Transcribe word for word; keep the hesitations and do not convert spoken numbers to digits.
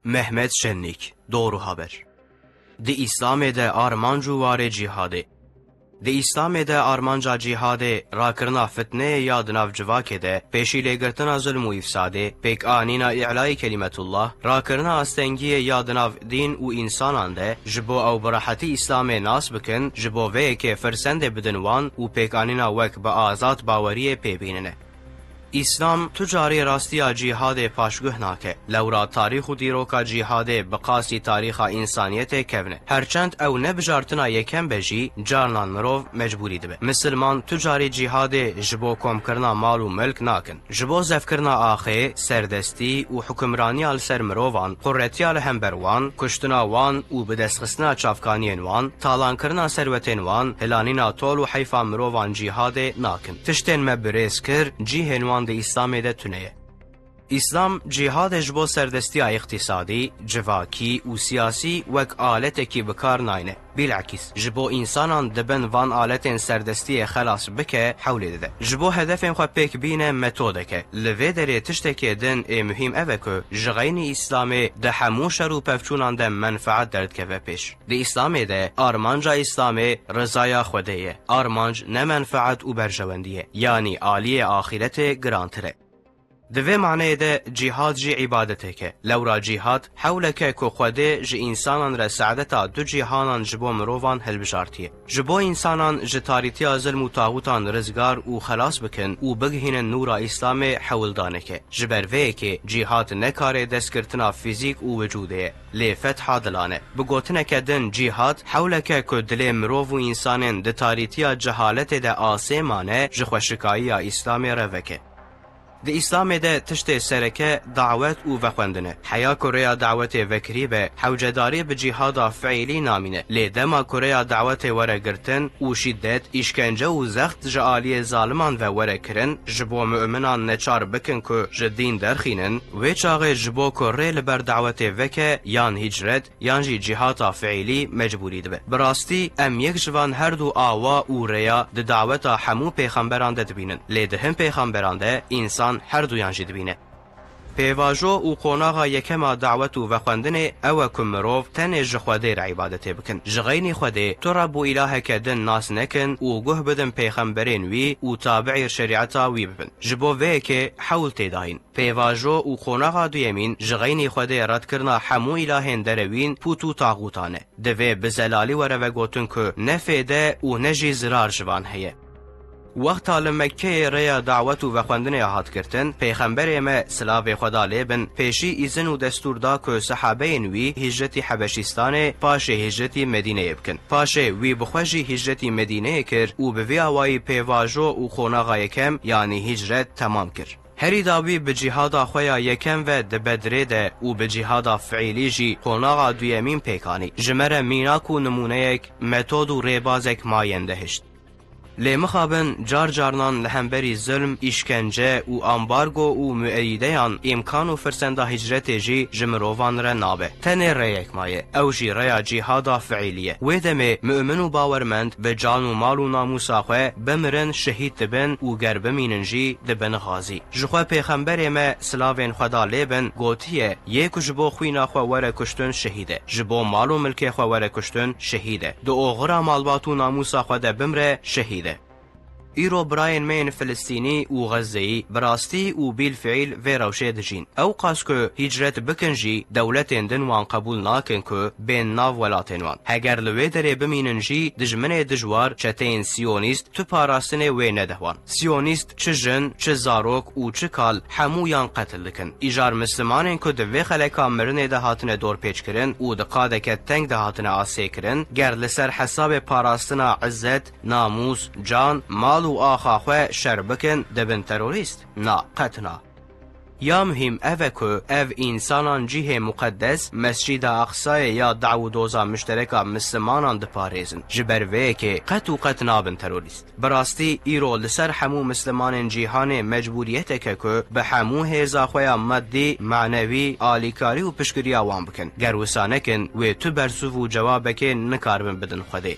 Mehmet Şenlik, Doğru Haber. Di Îslamê de armanc û warê cîhadê. Di Îslamê de armanca cîhadê rakirina fitneyê ya di nav civakê de, pêşî lêgirtina zulm û îfsadê, pêkanîna îlayî kelîmetullah, rakirina astengiyê ya di nav dîn û însanan de, ji bo ew bi rehetî Îslamê nas bikin, ji bo vê yekê firsendê bidin wan û pêkanîna wek bi azad baweriyê pê bînine. Îslam tu carî rastiya cîhadê paşguh nake. Lewra tarîx û dîroka cîhadê bi qasî tarîxa însaniyetê kevn e. Her çend ew ne bijartina yekem be jî, carnan mirov mecbûrî dibe. Misilman tu carî cîhadê ji bo komkirina mal û milk nakin. Ji bo zevkirina axê, serdestî û hukimraniya li ser mirovan, quretiya li hember wan, kuştina wan û bidestxistina çavkaniyên wan, talankirina serwetên wan, hilanîna tol û heyfa mirovan cîhadê nakin. Tiştên me birêz kir, cihên wan di Îslamê de tune ye. Îslam cîhadê ji bo serdestiya îqtîsadî, civakî û siyasî wek aletekî bi kar nayne. Bilakîs, ji bo însanan di bin van aletên serdestiyê xelas bike, hewlê dide. Ji bo hedefên xwe pêk bîne metodek e. Li vê derê tiştekê din ê muhîm ev e ku ji xeynî Îslamê di hemû şer û pevçûnan de menfaet derdikeve pêş. Di Îslamê de armanca Îslamê rizaya Xwedê ye. Armanc ne menfaet û berjewendî ye. Yanî aliyê axîretê girantir e. Di vê maneyê de cîhad jî îbadetek e. Lewra cîhad hewlek e ku Xwedê ji însanan re saadeta du cîhanan ji bo mirovan hilbijartiye. Ji bo însanan ji tarîtiya zilm û taxûtan rizgar û xelas bikin û bigihînin nûra Îslamê hewldanek e. Ji ber vê yekê cîhad ne karê destgirtina fîzîk û wicûdê ye, lê fetha dilan e. Bi gotineke din cîhad hewlek e ku dilê mirov û însanên di tarîtiya cehaletê de asê mane ji xweşikayiya Îslamê re veke. Di Îslamê de tiştê sereke dawet û vexwendin e. Heya ku rêya dawetê vekirî be, hewcedarî bi cîhada fiîlî namîne. Lê dema ku rêya dawetê were girtin û şîdet, îşkence û zext ji aliyê zaliman ve were kirin, ji bo mu'minan neçar bikin ku ji dîn derxînin, wê çaxê ji bo ku rê li ber dawetê veke yan hicret, yan jî cîhata fiîlî mecbûrî dibe. Bi rastî em yek ji van her du awa û rêya di daweta hemû pêxemberan de dibînin. Lê di hin pêxemberan de însan her duyan jî dibîne. Pêvajo û qonaxa yekem a dawet û vexwendinê ew e ku mirov tenê ji Xwedê re îbadetê bikin. Ji xeynî Xwedê tu Reb û îlaheke din nas nekin û guh bidin pêxemberên wî û tabiî şerîeta wî bibin. Ji bo vê yekê hewl tê dayîn. Pêvajo û qonaxa duyemîn ji xeynî Xwedê redkirina hemû îlahên derewîn pût û taxûtan e. Divê bi zelalî were vegotin ku ne fêde û ne jî zirar ji van heye. Wexta li Mekkeyê rêya dawet û vexwendinê hat girtin, Pêxemberê me, silavê Xweda lê bin, pêşî îzin û destûr da ku sehabeyên wî hîcretî Hebeşîstanê, paşê hîcretî Medîneyê bikin. Paşê wî bi xwe jî hîcretî Medîneyê kir û bi vî awayî pêvajo û qonaxa yekem, yanî hîcret, temam kir. Herî dawî bi cîhada xwe ya yekem ve di Bedrê de û bi cîhada fiîlî jî qonaxa duyemîn pêk anî. Ji me re mînak û nimûneyek, metod û rêbazek mayende hişt. Lê mixabin car carnan li hemberî zilm, îşkence û ambargo û mueyîdeyan îmkan û firsenda hicretê jî ji mirovan re nabe. Tenê rêyek maye, ew jî rêya cîhada fiîlî ye. Wê demê mu'min û bawermend bi can û mal û namûsa xwe bimirin şehîd dibin û ger bimînin jî dibin xazî. Ji xwe Pêxemberê me, silavên Xweda lê bin, gotiye, yê ku ji bo xwîna xwe were kuştin şehîd e. Ji bo mal û milkê xwe were kuştin şehîd e. Di oxira malbat û namûsa xwe de bimre şehîd e. Îro birayên me yên Filistînî û Xezzeyî bi rastî û bîlfiîl vê rewşê dijîn. Ewqas ku hîcret bikin jî, dewletên din wan qebûl nakin ku bên nav welatên wan. Heger li wê derê bimînin jî, dijminê dijwar, çeteyên siyonîst, tu parastinê wê nede wan. Siyonîst çi jin, çi zarok û çi kal, hemûyan qetil dikin. Îcar mislimanên ku di vê xeleka mirinê de hatine dorpêçkirin û di qadeke teng de hatine asêkirin, ger li ser hesabê parastina izzet, namûs, can, mal û axa xwe şer bikin, dibin terorîst? Na, qet na. Ya muhîm ev e ku ev însanan cihê muqeddes, Mescîda Aqsayê ya daw û doza miştereka mislimanan diparêzin. Ji ber vê yekê qet û qet nabin terorîst. Bi rastî, îro li ser hemû mislimanên cîhanê mecbûriyetek e ku bi hemû hêza xwe ya madî, manewî, alîkarî û piştgiriya wan bikin. Ger wisa nekin, wê tu bersiv û cewabekê nikaribin bidin Xwedê.